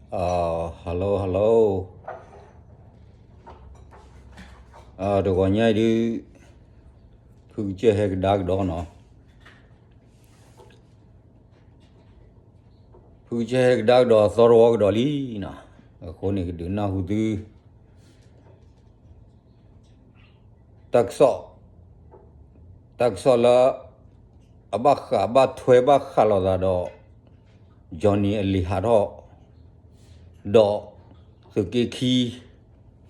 Hello hello, တဂီၤညါအံၤဒုး ဖုကစၢၢ်ဟဲကဒါကဒီးနီၤ, ဖုကစၢၢ်ဟဲကဒါကဒီးသီတဝီကဒီးလံနီၤ, အဃိန့ၣ်ကဒုးနၢ်ဟူသု တၢ်ကစီၣ်, တၢ်ကစီၣ်လၢ အဘၣ်ဃးဘၣ်ထွဲဘၣ်ဃးလိာ်သးဒီး Johnny အလံာ်ဟးထီၣ်, ဒီး သုးက့ခံ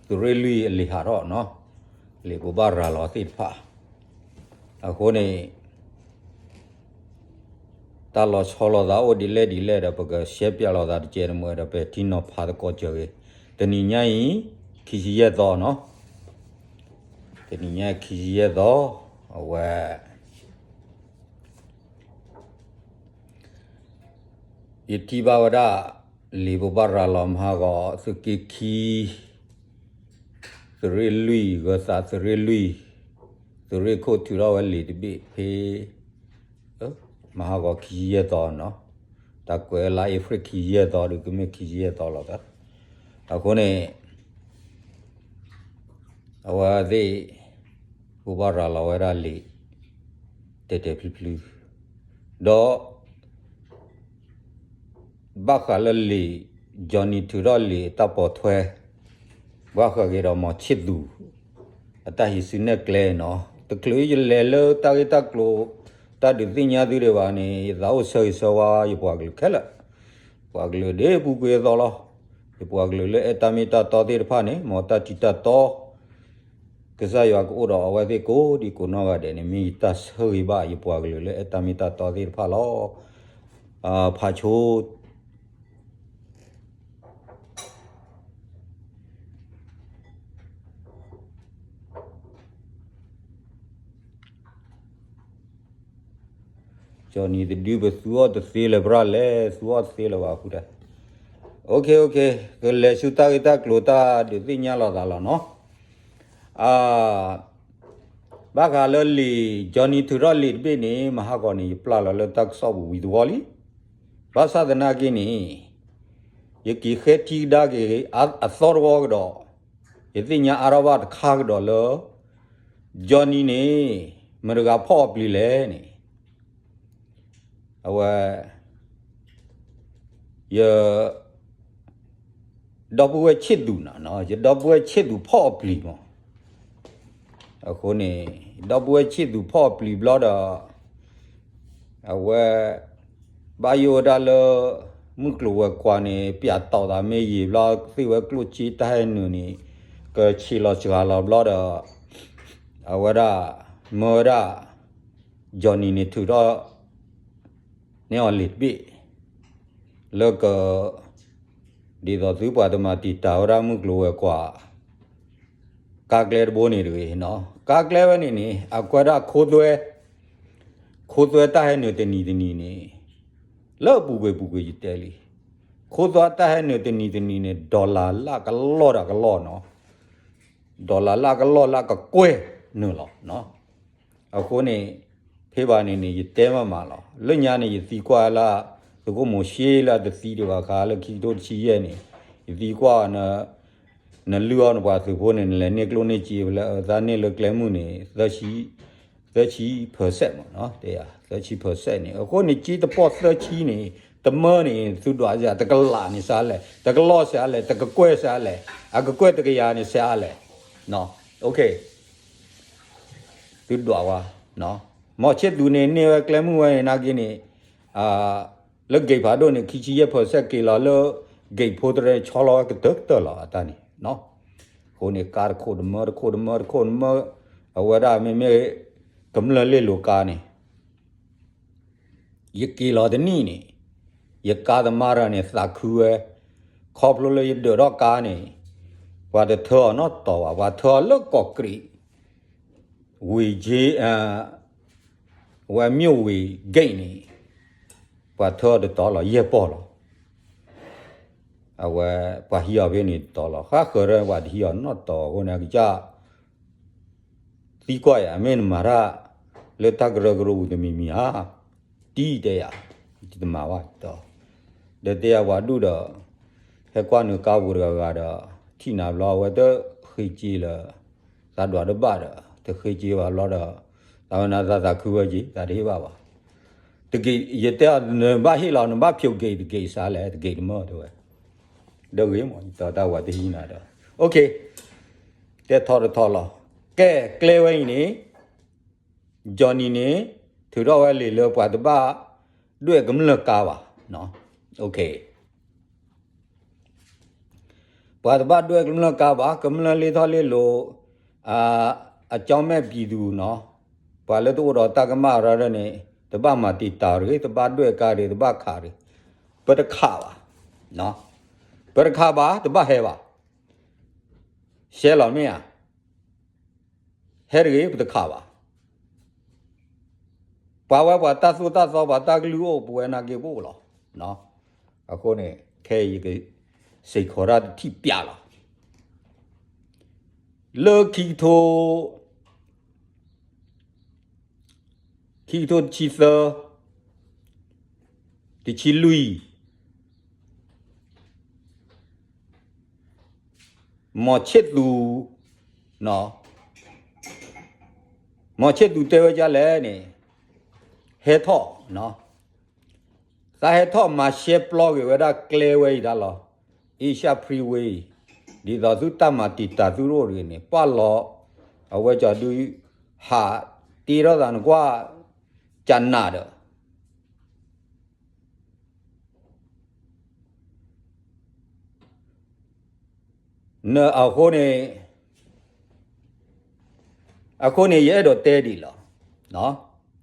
သုးရ့ၣ်လွံၢ်အလံာ်ဟးထီၣ်နီၤ, လံာ်ဘိးဘၣ်ရၤလီၤသ့ၣ်တဖၣ်, အဃိန့ၣ် တၢ်လီၤဆီလိာ်သးအိၣ်ဒ်လဲၣ်ဒ်လဲၣ်ဒီး ပကရှဲပၠးလိာ်သးတကဲးတမှဲၤဒီး ပထံၣ်နီၤဖးသကိးစၢၤဂ့ၤ, တနံၤညါအံၤ ခံဆံယဲၢ်သီနီၤ, တနံၤညါခံဆံယဲၢ်သီ, အဝဲ ယထံၣ်ဘၣ်ဝဲဒၣ် လံာ်ဘိးဘၣ်ရၤလီၤမဟါဂီၤ သုးက့ခံ သုးရ့ၣ်လွံၢ် ဂၢၤသးသုးရ့ၣ်လွံၢ်, သုးရ့ၣ်ခိၣ်ထုးထီၣ်ဝဲလံာ်တဘ့ၣ်ဖဲ မဟါဂီၤခံဆံယဲၢ်သီနီၤ, တၢ်ကွဲးလါအ့ဖြ့ၣ်ခံဆံယဲၢ်သီဒီး ကမ့ၢ်ခံဆံယဲၢ်သီလီၤသး, အဃိန့ၣ် အဝဲသ့ၣ် ဘိးဘၣ်ရၤလီၤဝဲဒၣ်လံာ် တဲာ်တဲာ်ဖျုဖျု, ဒီး ဘၣ်ဃးလၢလံာ် Johnny ထုးထီၣ်လံာ်တၢ်ပိာ်ထွဲ, ဘၣ်ဃးက့ၤဒီး မောင်ချစ်သူ အတၢ်ဟံးစုနဲၣ်ကျဲနီၤ, တချုးယလဲၤလၢတၢ်ဂ့ၢ်တၢ်ကျိၤ တၢ်ဒုးသ့ၣ်ညါသုဒံးဘၣ်န့ၣ် ယသးအိၣ်ဆၢဂ့ၤဆၢဝါယပှၤကလုာ်ခဲလၢာ်, ပှၤကလုာ်ဒ်ပူၤကွံာ်အသိးလီၤ, ယပှၤကလုာ်လၢအဲၣ်တၢ်မ့ၢ်တၢ်တီသ့ၣ်တဖၣ်န့ၣ် မ်တၢ်ထံၣ်တၢ်တီ ကစၢ်ယွၤကအိၣ်ဒီးအဝဲသ့ၣ်ကိးဒံကိးနီၢ်ဂၤဒဲးန့ၣ် မ့ၢ်ယတၢ်ဆၢဂ့ၤဘၣ်ယပှၤကလုာ်လၢအဲၣ်တၢ်မ့ၢ်တၢ်တီသ့ၣ်တဖၣ်လီၤ. ဖးဆိ ကၠီနံၤတဒု ပသူအီၤတသ့လၢၤဘၣ်လဲၣ်, သူအီၤတသ့လၢၤဘၣ်ဃုတၢ်, ကလဲၤဆူတၢ်ဂ့ၢ်တၢ်ကျိၤတၢ်ဒုးသ့ၣ်ညါလိာ်သးလီၤနီၤ. ဘၣ်ဃးလၢလံာ် ကၠီနံၤထုးထီၣ်လံာ်တဘ့ၣ်န့ၣ် မဟါဂီၤန့ၣ် ယပျၢ်လီၤလၢတၢ်ကစီၣ်ပူၤဝံၤသဝီလံ. ဘၣ်ဆၣ်သနာ်က့န့ၣ် ယက့ၤဃဲထံကဒါက့ၤအသီတဝီကဒီး, ယသ့ၣ်ညါအါထီၣ်ဘၣ်တခါကဒီးလၢ ကၠီနံၤန့ၣ် မတၤတဂၤဖီၣ်အပျံၤလဲၣ်န့ၣ် အဝဲ ယ ဒီပုၢ်ဝဲၢ်ဆံၣ်သူးနီၤ, ယဒီပုၢ်ဝဲၢ်ဆံၣ်သူးဖီၣ်အပျံၤမး. အဃိန့ၣ် ဒီပုၢ်ဝဲၢ်ဆံၣ်သူးဖီၣ်အပျံၤဘျီဒီး အဝဲ ဘၣ်ယိၣ်ဝဲဒၣ်လၢ မုၢ်ကျိၤဝဲၤကွာ်န့ၣ် ပျးတီၢ်သးမ့ၢ်ယံာ်ဘျီ သ့ၣ်ဝဲကျိၣ်စ့တၢ်ဟဲနုာ်န့ၣ် ကဆံးလီၤစှၤလီၤဘျီဒီး အဝဲဒၣ် မၢဝဲဒၣ် ကၠီနံၤန့ၣ် ထုးထီၣ် န့ၢ်အီၤလံာ်တဘ့ၣ် လၢက ဒ်သိးသုပှၤတမၤတံာ်တာ်ဝဲဒၣ်မုၢ်ကျိၤဝဲၤကွာ် ကါကျဲတဘိန့ၣ်တဂ့ၤနီၤ. ကါကျဲဝဲန့ၣ်န့ၣ် အကွဲးဒၣ်ခိသွဲ, ခိသွဲတၢ်ဟဲနုာ်တနံၤတနံၤန့ၣ် လၢအပူၤကွံာ်ပူၤကွံာ်ယတဲလံ, ခိသွဲတၢ်ဟဲနုာ်တနံၤတနံၤန့ၣ် dollar လၢကလီၢ်ဒီးကလီၢ်နီၤ, dollar လၢကလီၢ်လၢကကွဲၢ်နုာ်လီၤ. အဃိန့ၣ် ဖဲဘၣ်န့ၣ်န့ၣ် ယတဲမးမးလီၤ. လၢညါန့ၣ် ယသံကွၢ်လၢ သုးခိၣ်မိၤၡ့လၢအတသံဒံးဘၣ်ဃးလၢခံကထိတဆံယဲၢ်န့ၣ် ယသံကွၢ် နလုၢ်အီၣ်နပှၤသုးဖိန့ၣ် နလဲၤန့ၢ်ကျိၣ်န့ၢ်စ့ဖဲလဲၣ်, အတၢ်န့ၢ်လၢကျဲမုၢ်န့ၣ် သၢဆံ percent မးနီၤ, တဲယၤ သၢဆံ percent န့ၣ်, အဃိန့ၣ် က့တပီၢ်သၢဆံန့ၣ် တမၢန့ၣ် သုဒွးစ့ၢ် တကလးန့ၣ်စ့ၢ်လဲၣ်, တကလီၢ်စ့ၢ်လဲၣ်, တကကွဲၢ်စ့ၢ်လဲၣ်, အကကွဲၢ်တကယၤန့ၣ်စ့ၢ်လဲၣ်, သုဒွးဝဲ, မီၢ်ဆ့ၣ်သူန့ၣ်န့ၢ်ဝဲကျဲမုၢ်ဝဲန့ၣ်နာ်က့န့ၣ် လၢ gate ဖးဒိၣ်န့ၣ် ခံဆံယဲၢ် percent က့ၤလီၤလၢ gate ဖိတရဲ ဆီလီၤဝဲကတၢၢ်ကတၢၢ်လီၤ အတၢ်န့ၣ်, အဃိန့ၣ် ကါတခိၣ်တမၢတခိၣ်တမၢတခိၣ်တမၢ, အဝဲဒၣ်မ့မ့ၢ် ကမျၢၢ်လ့ၣ်လိၤကါန့ၣ် ယက့ၤလီၤတနံၣ်န့ၣ် ယကါသမါတဂၤန့ၣ် သးခုဝဲ, ခီဖျိလၢယဒၢးထီၣ်ကါန့ၣ် ပှၤတထၢအီၤနီတတီၤဘၣ်, ပှၤထၢအီၤလၢကီးကြံး ဝ့ၢ်က့ ဝဲမ့ၢ်ဝ့ၢ် gate န့ၣ် ပှၤထၢအီၤတတီၤလီၤ ယဲၢ်ပီၢ်လီၤ. အဝဲ ပှၤဟံးအီၤဖဲန့ၣ်တတီၤလီၤ. ဃၣ်ဃၢၤဒီးပှၤတဟံးအီၤနီတတီၤအဃိန့ၣ် အကစၢ် သံကွၢ်ယၤ မ့ၢ်နမၤတၢ်လၢတၢ်ကရၢကရိပူၤတမံၤမံၤဧါ, တံၢ်တဲယၤ, တမၤဘၣ်တတီၤ, ဒီးတဲယၤပှၤဒူၣ်ဒီး ဟဲကွၢ်နုာ်ကါပူၤတဂၤဂၤဒီး ထံၣ်နၤဘျီ အဝဲတဃ့က့လၢ သးဒွးတဘၣ်ဒီး တဃ့က့ဘၣ်ဘျီဒီး သးဝဲနၤသးသးခုဝဲက့ သးတဟ့ၣ်ဘၣ်ဘၣ်. တဂ့ၤ ယတဲအီၤ နဘၣ်ဟ့ၣ်လီၤ နဘၣ်ဖျိးဂ့ၤတဂ့ၤစးလဲၣ် တဂ့ၤတမၢတဝဲ ဒီးဂ့ၤမး ယတီတၢ်ဝဲတဟံးနၤဒီး OK တဲထီတထီလီၤ. ကဲ ကျဲဝဲအံၤန့ၣ် Johnny န့ၣ် ထုးထီၣ်ဝဲလံာ်လၢပှၤတဘၣ်ဒွဲၣ်ကမျၢၢ်ကါဘၣ်. OK ပှၤတဘၣ်ဒွဲၣ်ကမျၢၢ်ကါဘၣ် ကမျၢၢ်လ့ထီၣ်လ့လိၤ အကၠီမဲာ်ပံၤသူနီၤ ပှၤလၢတအိၣ်ဒီးတၢ်ကမၣ်ရၢ်န့ၣ် တဘၣ်မၤတံာ်တာ်ရ့ တဘၣ်ဒွဲၣ်ကါရ့ တဘၣ်ခးရ့ ပတခးဘၣ် ပတခးဘၣ် တဘၣ်ဟဲဘၣ် ရှဲလီၤမ့ၢ်ဧါ ဟဲတဂ့ၤ ပတခးဘၣ် ပှၤဝဲပှၤတၢ်သိၣ်တၢ်သီပှၤတၢ်ကလုၢ်အိၣ်ပဝဲနာ်က့ပအိၣ်လီၤ. အဃိန့ၣ် ခဲအံၤယကစ့ၢ်ကီးတၢ်တထံၣ်ပျးလီၤ. လၢခံကထိ ခံကထိတဆံသၢ တဆံလွံၢ် မီၤဆ့ၣ်သူး မီၤဆ့ၣ်သူးတဲဝဲဒ်လဲၣ်န့ၣ် ဟဲထီၣ် သးဟဲထီၣ်မၤရှဲပျီက့ၤဝဲဒၣ်ကျဲဝဲအံၤဒၣ်လီၤ Asia Freeway ဒ်သိးသုတၢ်မၤတံာ်တာ်သုတအိၣ်တဂ့ၤန့ၣ် ပာ်လီၤ အဝဲကၠီဒု ဟးတ့ထီၣ်သးနကွၢ် ကနးဒီး နအဃိန့ၣ် အဃိန့ၣ် ယအဲၣ်ဒိးတဲဒ်လီၤ.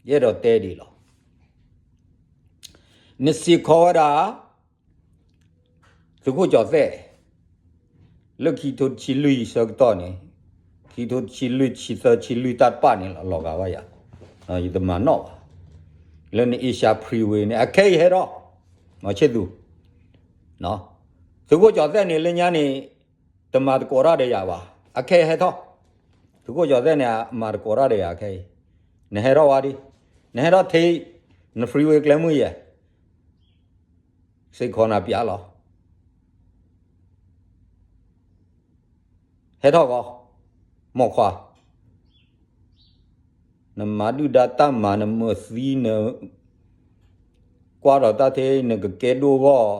ယအဲၣ်ဒိးတဲဒ်လီၤ. နစ့ၢ်ကီးဝဲဒၣ် သုးခိၣ်ကၠီၤသဲး လၢခံကထိတဆံလွံၢ်ဆၢကတီၢ်န့ၣ် ခံကထိတဆံလွံၢ် ဆံသၢ ဆံလွံၢ်တၢ်တပာ်န့ၣ်လီၤ လီၤဂာ်ဝဲယၤ ယတမၤနီၣ်ဘၣ် လၢန Asia Freeway န့ၣ် အခဲအံၤဟဲထီၣ် မီၤဆ့ၣ်သူး သုးခိၣ်ကၠီၤသဲးန့ၣ် လၢညါန့ၣ် တမၤသကိးတၢ်ဒီးယၤဘၣ် အခဲအံၤဟဲထီၣ် သုးခိၣ်ကၠီၤသဲးန့ၣ် မၤသကိးတၢ်ဒီးယၤခဲအံၤ နဟဲထီၣ်ဝဲဒၣ် နဟဲထီၣ်ထဲ န freeway ကျဲမုၢ်ယဲၢ် စ့ၢ်ကီးနၤပျးလီၤ ဟဲထီၣ်ဂီၤ မိၢ်ခွါ နမၤဒုၣ်ဒါတၢ်မၤ နမၤသံ န ကွၢ်ဒီးတၢ်ထဲ နကကဲဒိၣ်ဂီၢ်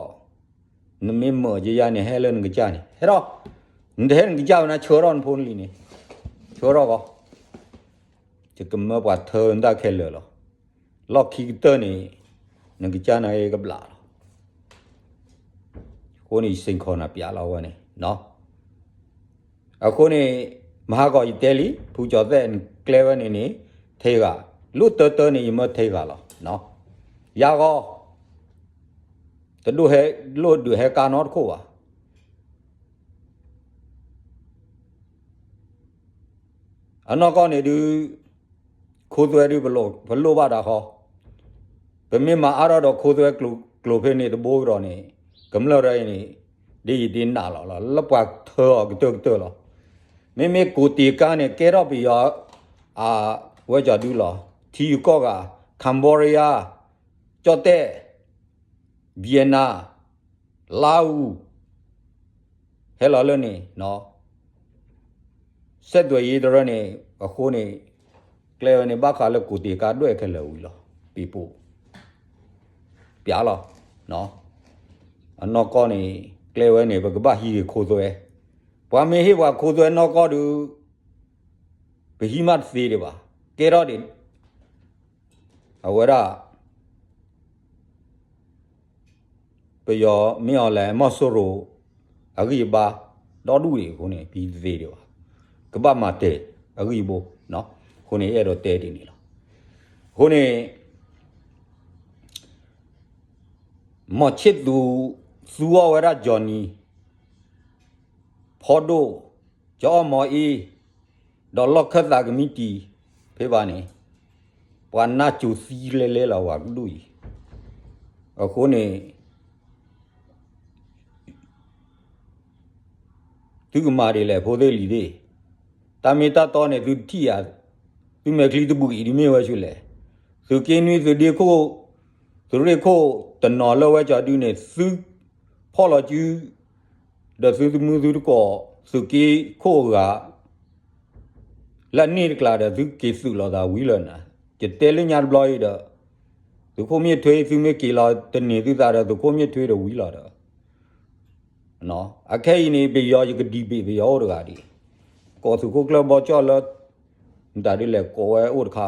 နမ့ၢ်မၤယယၤန့ၣ် ဟဲလၢနကစၢ်န့ၣ် ဟဲထီၣ် နတဟဲနကစၢ်ဝဲနၤ ဆှၢထီၣ်နဖိနလံၤန့ၣ် ဆှၢထီၣ်ဂီၤ ယကမၢပှၤထၢနတၢ်ခဲလၢာ်လီၤ လီၢ်ခံကတၢၢ်န့ၣ် နကစၢ်နၤကဘျးလီၤ အဃိန့ၣ် ယစ့ၢ်ကီးနၤပျးလီၤဝဲန့ၣ် အဃိန့ၣ် မဟါကီးယတဲလံ ဖုကၠီၤသဲးကျဲဝဲန့ၣ်န့ၣ် ထဲဂၤ လၢတၢတၢန့ၣ် ယမၢထဲဂၤလီၤ ယၤဂီၤ တဒိၣ်ဟဲ လိၣ်ဒုးဟဲကါနီတခိၣ်ဘၣ် အနီၢ်ကီၢ်န့ၣ်ဒုး ခိသွဲဒုး ပလိၣ်ဘၣ်တၢ်ဃီ ပမ့ၢ်မၤအါထီၣ်ဒီးခိသွဲကျိၤဖဲန့ၣ်တဘိကဒီးန့ၣ် ကမျၢၢ်ရၢအံၤန့ၣ် ဒ်ယဒ့နးလီၤလီၤ လၢပှၤထၢအီၤကတၢၢ်ကတၢၢ်လီၤ မ့မ့ၢ်ကိးတ့ၢ်ကါန့ၣ် ကဲထီၣ်ပယီၤ အဝဲကၠီဒုလီၤ ထံယူၤကီၢ်ဂၤ Cambodia ကၠီၣ်တဲၣ် Vietnam လါအူ ဟဲလီၤလၢန့ၣ် ဆက်သွယ်ရေးတရၢန့ၣ် အဃိန့ၣ် ကျဲဝဲန့ၣ် ဘၣ်ဃးလၢကိးတ့ၢ်ကါဒွဲၣ်ခဲလၢာ်ဝံၤလီၤ ပံၤပိ ပျးလီၤ အနီၢ်ကီၢ်န့ၣ် ကျဲဝဲန့ၣ် ပကဘၣ်ဟံးဂ့ၤခိသွဲ ပှၤမ့ၢ်ဟ့ၣ်ပှၤခိသွဲနီၢ်ကီၢ်ဒုး ပဟံးမးတသ့ဒံးဘၣ် ကဲထီၣ်ဒံး အဝဲဒၣ် ပယီၤမ့ၢ်အီၤလဲၣ် မီၢ်စိရိၤ အဂံၢ်အဘါ ဒီဒူၣ်အံၤအဃိန့ၣ် ပဟံးတသ့ဒံးဘၣ် ကဘၣ်မၤတဲာ်အဂံၢ်အဘါ အဃိန့ၣ် အဲၣ်ဒိးတဲဒ်န့ၣ်လီၤ အဃိန့ၣ် မီၤဆ့ၣ်သူး သူအီၤဝဲဒၣ် Johnny ဖီဒိၣ် ကၠီအီၣ်မီၤအ့ ဒီးလီၢ်ခၢၣ်သးကမံးတံာ် ဖဲဘၣ်န့ၣ် ပှၤနၢ်စိၤသံလဲလဲလီၤ ပှၤကဒူၣ်အံၤ အဃိန့ၣ် သုကမၤဒ်လဲၣ် ဖိသ့ၣ်လံၤသ့ၣ်, တၢ်မ့ၢ်တၢ်တီန့ၣ် သုတထံၣ်ဧါ, သုမဲာ်ချံတဘူၣ်အံၤဒ်မ့ၢ်ဝဲဆူလဲၣ်, သုးက့နွံ သုးဒ့ခိၣ် သုးရ့ၣ်ခိၣ် တနီၤလၢဝဲကၠီဒုန့ၣ် သုဖီၣ်လီၤစု ဒီးသုသမုသုတကိး သုးက့ခိၣ်အဂၤ လၢန့ၢ်တကျါဒီး သုက့ၤသုးလိာ်သးဝံၤလၢနၤ, ယတဲလၢညါတဘျီအံၤဒီး သုးခိၣ်မ့ၢ်ထွ့ သုမ့ၢ်က့ၤလီၤတန့ၢ်သုသးဒီး သုးခိၣ်မ့ၢ်ထွ့ဒီးဝံၤလီၤဒီး အခဲအံၤန့ၣ် ပယီၤယကဒံးဘ့ၣ်ပယီၤအိၣ်တဂၤဒံး, ကိးသုးခိၣ်ကျၢၢ်ဘီကၠီၣ်လၢ မတၤဒ်လဲၣ်ကိးဝဲအိၣ်တခါ,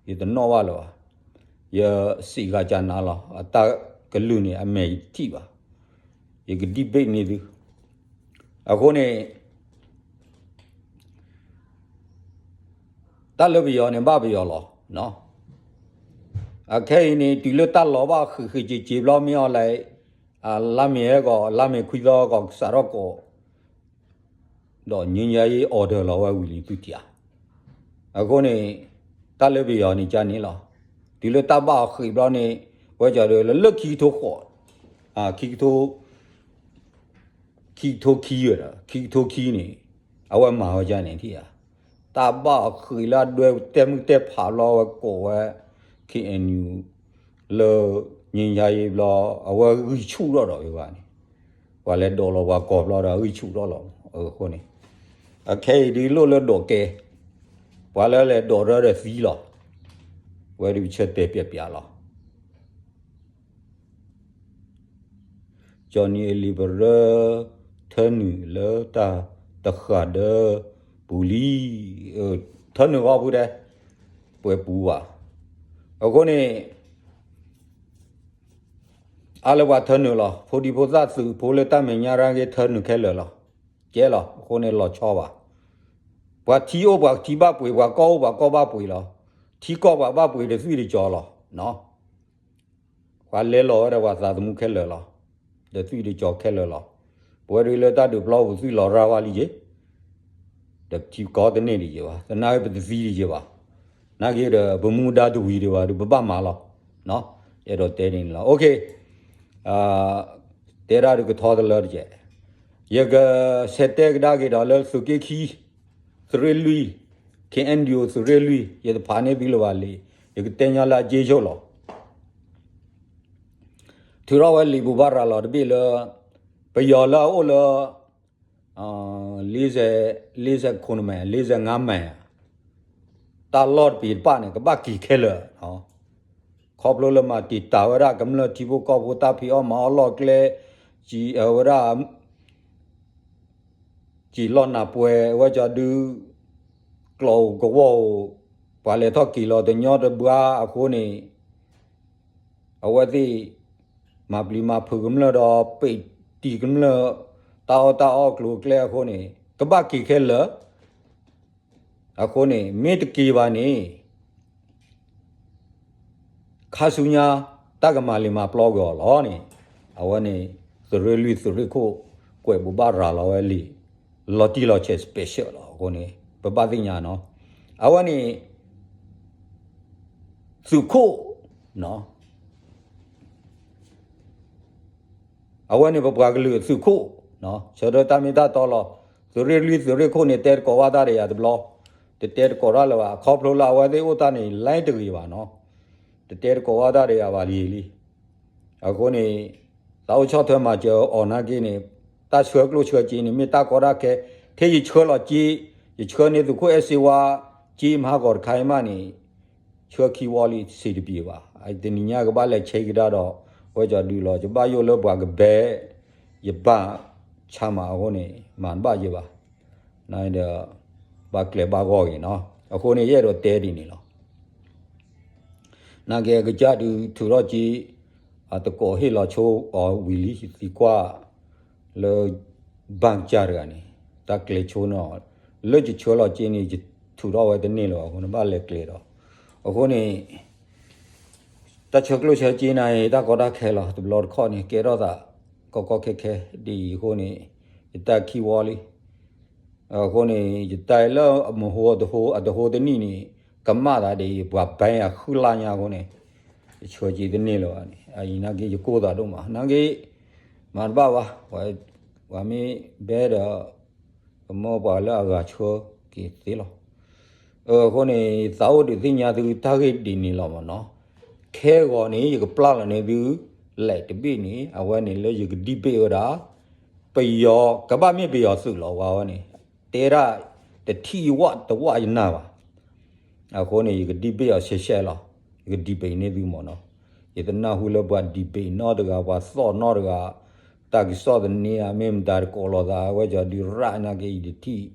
ယတနီၣ်ဘၣ်လၢၤဘၣ်, ယစံးဂၤကနၤလီၤ, အတၢ်ကလုၢ်န့ၣ် အမဲာ်ယတထံၣ်ဘၣ်, ယကဒံးဘ့ၣ်န့ၢ်သု, အဃိန့ၣ် တၢ်လၢပယီၤန့ၣ်ဘၣ်ပယီၤလီၤ. အခဲအံၤန့ၣ် တုၤလၢတၢ်လီၤဘၣ်ဃံးဃံးစ့းစ့းဘျီ မ့ၢ်အီၤလဲၣ်, လါမ့ၤဟဲကီး လါမ့ၤခွံသီကီး စးထီၣ်ကိး ဒီး ငြိမ်းချမ်းရေး order လီၤဝဲဝံၤလံသုတံၢ်ဧါ. အဃိန့ၣ် တၢ်လၢပယီၤန့ၣ်ကန့ၣ်လီၤ. တုၤလၢတၢ်ဘၣ်အီၤဃံးဘျီန့ၣ် ဝဲကီးဒီးလၢခံကထိဃိး, ခံကထိ ခံကထိခံဝဲဒီး ခံကထိခံန့ၣ် အဝဲမၤဝဲဒ်န့ၣ်ထံၣ်ဧါ. တၢ်ဘၣ်အီၤဃံးလၢအဒွဲတဲမုၢ်တဲဖးဘျီ အဝဲကိးဝဲ K N U လၢ ငြိမ်းချမ်းရေး ဘျီ အဝဲဂံၢ်ဆူၣ်ထီၣ်ဒီးဝဲဘၣ်န့ၣ်, ပှၤလဲၤဒိးလီၤပှၤကိးဘျီဒီးဂံၢ်ဆူၣ်ထီၣ်လီၤ. အဃိန့ၣ် အခဲအံၤဒ်လိၣ်လၢဒိးကဲ, ပှၤလၢလဲၤဒိးရၢဒီးသံလီၤ. ဝဲဒုးပဆၢတဲာ်ပျဲးပျဲးလီၤ. ကၠီနံၤအလံၤပရၢ ထၢနုာ်လၢတၢ်တဃၣ်ဒၢပူၤလံ, ထၢနုာ်ဂီၢ်ဖုတဲ, ပှဲၤပူၤဘၣ်. အဃိန့ၣ် အါလၢပှၤထၢနုာ်လီၤ. ဖိဒံဖိသၣ်သုးဖိလၢတၢ်မဲာ်ညါရၣ်ဂ့ၤ ထၢနုာ်ခဲလၢာ်လီၤ. ကဲလီၤ. အဃိန့ၣ်လီၤဆီဘၣ်. ပှၤထံအိၣ်ပှၤထံဘၣ်ပှ့ၤ, ပှၤကီၢ်အိၣ်ပှၤကီၢ်ဘၣ်ပှ့ၤလီၤ. ထံကီၢ်ပှၤဘၣ်ပှ့ၤတသွံၣ်တကၠီၤလီၤ. ပှၤလဲၤလီၤဝဲဒၣ်ပှၤသးသမူခဲလၢာ်လီၤ. တသွံၣ်တကၠီၤခဲလၢာ်လီၤ. ပဝဲဒၣ်လၢတၢ်ဒုးပျီပူၤသွံၣ်လီၤရၣ်ဝဲလံက့ၤ ဒီးထံကီၢ်တန့ၢ်ဒံးက့ၤဘၣ်. သနာ်က့ပတသံဒံးက့ၤဘၣ်. နာ်က့ဒီး ပမူဒါတဝံၤဒံးဘၣ်ဒီး ပဘၣ်မၤလီၤ. အဲၣ်ဒိးတဲဒ်န့ၣ်လီၤ. အိၣ်ခ့, တဲဒၣ်ဒုးကထီတလၢတကဲး, ယကဆဲးတဲကဒါက့ၤဒီးလၢသုးက့ခံ, သုးရ့ၣ်လွံၢ်, K N D O သုးရ့ၣ်လွံၢ်, ယတဖးန့ၢ်သုလၢၤဘၣ်လံ, ယကတဲညီလၢအက့ဆိၣ်လီၤ. ထုးထီၣ်ဝဲလံာ်ပူၤဘၣ်ရၤလီၤတဘ့ၣ်လၢ ပယီၤလၢအအိၣ်လၢ လေးဆယ့်, လေးဆယ့်ခုနှစ်မိုင်, လေးဆယ့်ငါးမိုင်, တၢ်လီၢ်တပံၤတပၣ်န့ၣ် ကဘၣ်က့ၤခဲလၢာ်, ခီဖျိလၢမၤတံာ်တာ်ဝဲဒၣ်ကမျၢၢ်ထံဖိကီၢ်ဖိတၢ်ဖံးအီၣ်မၤအီၣ်လီၢ်ကျဲ, ဝဲဒၣ် စံာ်လီၢ်နၢ်ပှဲၤ အဝဲကီးဒုး ကျိးဧိၤကဝီၤဧိၤ, ပှၤလဲၤထီၣ်က့ၤလီၤတညီတဘှါအဃိန့ၣ် အဝဲသ့ၣ် မၤပျံၤမၤဖုးကမျၢၢ်ဒီး ပ့းတံၤကမျၢၢ် တၢ်အီၣ်တၢ်အီကျိၤကျဲအဃိန့ၣ် ကဘၣ်က့ၤခဲလၢာ်, အဃိန့ၣ် မ့ၢ်တက့ၤဘၣ်န့ၣ် ခါဆူညါ တၢ်ကမၤလံာ်မၤပျီကွံာ်အီၤလီၤန့ၣ်, အဝဲန့ၣ် သုးရ့ၣ်လွံၢ်သုးရ့ၣ်ခိၣ် ကွဲးဘိးဘၣ်ရၤလီၤဝဲလံာ် လီၤတံၢ်လီၤဆဲး special လီၤ. အဃိန့ၣ် ပဘၣ်သ့ၣ်ညါနီၤ, အဝဲန့ၣ် သုးခိၣ် အဝဲန့ၣ်ပပှၤကလုာ်အသုးခိၣ်, ဆၢထၢၣ်တၢ်မ့ၢ်တၢ်တီလီၤ. သုးရ့ၣ်လွံၢ်သုးရ့ၣ်ခိၣ်န့ၣ် တဲတကိးဘၣ်တၢ်ဒီးယၤတဘျီ, တတဲတကိးတၢ်လၢၤဘၣ်, ခီဖျိလၢအဝဲသ့ၣ်အိၣ်တၢ်န့ၣ် လဲတဂ့ၤဘၣ်နီၤ, တတဲတကိးဘၣ်တၢ်ဒီးယၤဘၣ်လံလံ. အဃိန့ၣ် သးအိၣ်ဆီၣ်ထွဲမၤစၢၤအီၤနာ်က့န့ၣ် တၢ်ဆှၢကျိၣ်ဆှၢစ့န့ၣ် မ့ၢ်တၢ်ကီတၢ်ခဲ, ထဲယဆှၢလီၤစ့, ယဆှၢန့ၢ်သုးခိၣ်အဲၣ်စ့ဝါ စ့မဟါကီးတခါအံၤမးန့ၣ် ဆှၢခံဝီလံ စ့တပံၤဘၣ်. တနံၤညါကဘၣ်လဲၤဆဲးကဒါဒီး ဝဲကီးဒုးလီၤ ယဘၣ်ယိၣ်လၢပှၤကဘဲ ယဘၣ်ဆါမးအဃိန့ၣ် မၤတဘၣ်ယဲဘၣ်. နဒီး ဘၣ်ကျဲၤဘၣ်ဂီၢ်ဂ့ၤနီၤ. အဃိန့ၣ် ယအဲၣ်ဒိးတဲဒ်န့ၣ်လီၤ. နာ်က့အကစၢ်ဒုးထုးထီၣ်က့ၤ အတကိးဟ့ၣ်လီၤဆိအီၤဝံၤလံ ယသံကွၢ် လၢ ဘၣ်ကစၢ်တဂၤန့ၣ် တၢ်ကျဲၤဆိန့ၣ် လၢယဆှၢလီၤက့န့ၣ် ယထုးထီၣ်ဝဲတန့ၢ်လၢၤဘၣ်အဃိန့ၣ် ဘၣ်လဲၤကျဲၤဒီး အဃိန့ၣ် တၢ်ဆှၢကျိၣ်ဆှၢစ့န့ၣ် တၢ်ကီတၢ်ခဲလီၤ. တဘျီတခီၣ်န့ၣ် ကဲထီၣ်သး ကီကီခဲခဲဒ်အံၤအဃိန့ၣ် ယတၢ်ခံဝီလံ. အဃိန့ၣ် ယတၢ်လၢအမဟိအတဟိ အတဟိတနံၣ်န့ၣ် ကမၣ်သးဒ်အံၤ ပှၤဘဲအဃုလါညါအဃိန့ၣ် ယဆှၢက့ၤတန့ၢ်လၢၤဘၣ်န့ၣ် အအံၤနာ်က့ယကိၢ်သးဒိၣ်မး နာ်က့ မၤတဘၣ်ဘၣ် ပှၤမ့ၢ်ဘဲဒီး ကမၢပှၤလၢအဂၤဆှၢက့ၤသ့လီၤ. အဃိန့ၣ် သးအိၣ်ဒုးသ့ၣ်ညါသုတၢ်ဂ့ၢ်ဒ်န့ၣ်လီၤမ့ၢ်နီၤ. ခဲဂီၤန့ၣ် ယကပျၢ်လီၤန့ၢ်သု လဲၤတဘ့ၣ်န့ၣ် အဝဲန့ၣ်လၢယကဒံးဘ့ၣ်ဝဲဒၣ် ပယီၤကဘၣ်မ့ၢ်ပယီၤသုးလီၤဝဲန့ၣ်, တဲဒၣ်တထံၣ်ဝၣ်တဝၣ်ယနၢ်ဘၣ်. အဃိန့ၣ် ယက debate အီၤရှဲရှဲလီၤ. ယက debate န့ၢ်သုမ့ၢ်နီၤ. ယတနၢ်ဟူလၢပှၤ debate နီတဂၤ ပှၤသီၣ်နီတဂၤ, တၢ်ကစီၣ်သန့အမ့ၢ်မတၤတကိးလိာ်သးဝဲ ကၠီဒုရၣ်နာ်က့အံၤတထံၣ်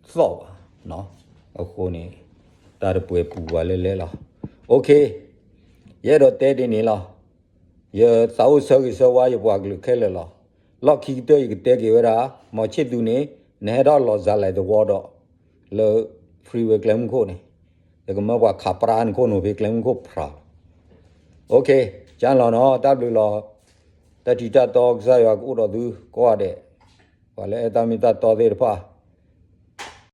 သီၣ်ဘၣ်. အဃိန့ၣ် တၢ်တပှဲၤပူၤပှၤလဲၣ်လဲၣ်လီၤ. OK, ယအဲၣ်ဒိးတဲဒ်န့ၣ်လီၤ. ယသးအိၣ်ဆၢဂ့ၤဆၢဝါယပှၤကလုာ်ခဲလၢာ်လီၤ. လီၢ်ခံကတၢၢ်ယကတဲက့ၤဝဲဒၣ်, မီၤဆ့ၣ်သူန့ၣ် နဟဲထီၣ်လီၤစၤလဲၤသဝီဒီး လၢ freeway ကျဲမုၢ်ခိၣ်န့ၣ်, ယကမၢပှၤခးပြါနခိၣ်နူာ်ဖဲကျဲမုၢ်ခိၣ်ဖြးလီၤ. OK, ကၢလီၤနီၤ, တၢ်ဘျုးလီၤ. တၢ်ထံးတၢ်တီကစၢ်ယွၤကအိၣ်ဒီးသုကိးဂၤဒဲး, ပှၤလၢအဲၣ်တၢ်မ့ၢ်တၢ်တီသ့ၣ်တဖၣ်,